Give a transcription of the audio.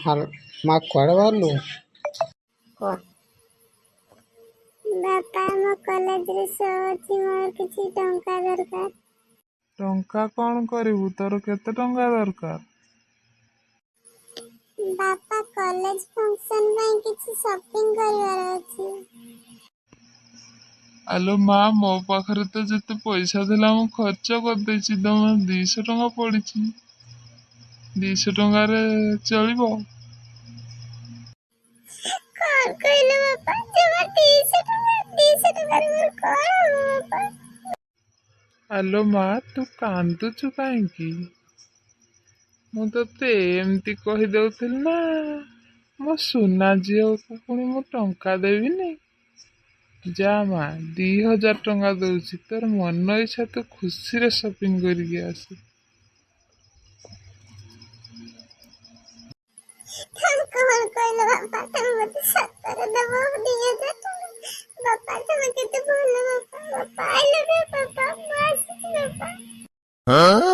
ମା, କୁଆଡ଼େ ବାହାରିଲୁ? କୁହ। ବାପା, ଆମ କଲେଜରେ ଶୋ ଅଛି, ମୋର କିଛି ଟଙ୍କା ଦରକାର। ଟଙ୍କା କ'ଣ କରିବୁ? ତୋର କେତେ ଟଙ୍କା ଦରକାର? ବାପା, କଲେଜ ଫଙ୍କସନ୍ ପାଇଁ କିଛି ସପିଂ କରିବାର ଅଛି। ଆଲୋ ମା, ମୋ ପାଖରେ ତ ଯେତେ ପଇସା ଥିଲା ମୁଁ ଖର୍ଚ୍ଚ କରିଦେଇଛି। ଜମା 200 ଟଙ୍କା ପଡ଼ିଛି। 200 ଟଙ୍କାରେ ଚଳିବ? କ'ଣ କହିଲ ବାପା? ଜମା 200 ଟଙ୍କା? 200 ଟଙ୍କାରେ ମୋର କ'ଣ ହବ ବାପା? ଆଲୋ ମା, ତୁ କାନ୍ଦୁଛୁ କାହିଁକି? ମୁଁ ତତେ ଏମିତି କହିଦେଉଥିଲି ନା, ମୋ ସୁନା ଝିଅକୁ ପୁଣି ମୁଁ ଟଙ୍କା ଦେବିନି? ଯା ମା, 2000 ଟଙ୍କା ଦଉଛି, ତୋର ମନ ଇଚ୍ଛା ତୁ ଖୁସିରେ ସପିଂ କରିକି ଆସେ। ତମେ କ'ଣ କହିଲ ବାପା? ତମେ ମତେ ସତରେ ଦବ 2000 ଟଙ୍କା? ବାପା, ତମେ କେତେ ଭଲ ବାପା। ବାପା, I love you ବାପା। ମୁଁ ଆସୁଛି ବାପା।